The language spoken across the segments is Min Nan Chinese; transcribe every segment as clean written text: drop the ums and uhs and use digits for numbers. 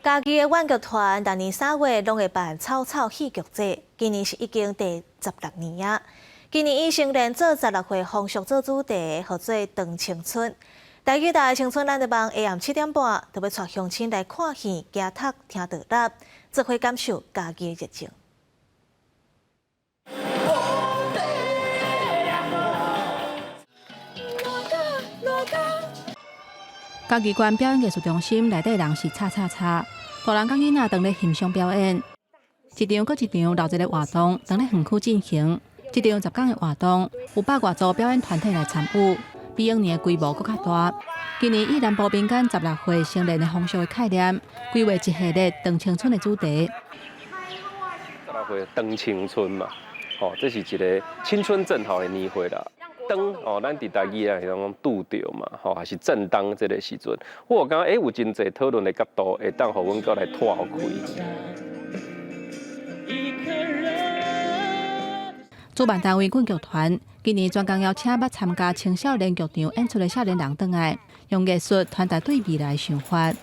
嘉義的阮劇團逐年3月攏會辦草草戲劇節，今年是已經第16年啊。今年以成年做16歲風俗做主題，號做長青春。台語台青春咱的夢下暗7點半，就欲帶鄉親來看戲、行讀、聽道理，做伙感受嘉義的熱情。嘉義縣表演藝術中心內底人是吵吵吵，大人佮囡仔當咧欣賞表演。一場閣一場鬧熱的活動當咧園區進行。這場10工的活動有百外組表演團體來參與，比往年的規模閣較大。今年以南部民間十六歲成年的風俗的概念，規劃一系列長青春的主題。 16歲長青春嘛，吼，這是一個青春正好的年歲啦。當哦，咱佇台語啊，是講拄著嘛，吼，還是正當這個時陣，我感覺欸，有真濟討論的角度，會當予阮閣來拓開。主辦單位阮劇團今年專工邀請捌參加青少年劇場演出的少年人轉來，用藝術傳達對未來想法。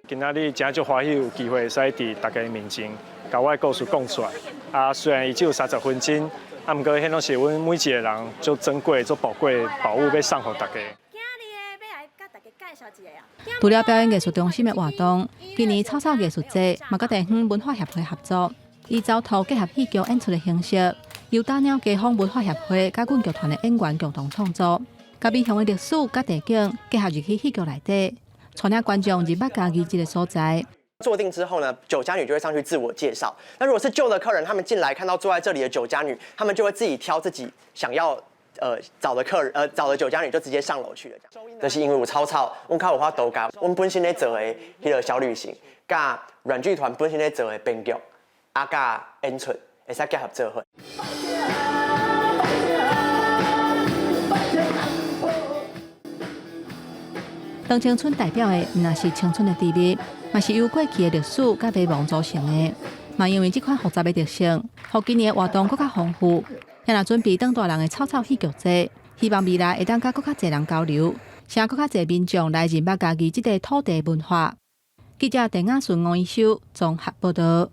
今仔日真足歡喜有機會會使佇大家面前，共我的故事講出來。啊，雖然伊只有30分鐘，啊，毋過彼攏是阮每一個人足珍貴、足寶貴的寶物，欲送予大家。除了表演藝術中心的活動，今年草草藝術節嘛佮地方文化協會合作，以走圖結合戲劇演出的形式，由打鳥街坊文化協會佮阮劇團的演員共同創作，共美鄉的歷史佮地景結合入去戲劇內底，帶領觀眾認捌嘉義這个所在。坐定之後呢，酒家女就會上去自我介紹。那如果是舊的客人，他們進來看到坐在這裡的酒家女，他們就會自己挑自己想要找的客人，找的酒家女就直接上樓去了。這是因為有草草，阮較有法度共阮本身咧做的彼个小旅行，佮阮劇團本身咧做的編劇，啊，佮演出會使結合做伙。長青春代表的，毋但是青春的甜蜜，嘛是由過去的歷史佮迷惘組成的。嘛因為這款複雜的特性，予今年的活動閣較豐富。現在準備當大人的草草戲劇節，希望未來會當佮閣較濟人交流，請閣較濟民眾來認捌嘉義這个土地文化。記者鄧亞順、吳一修綜合報道。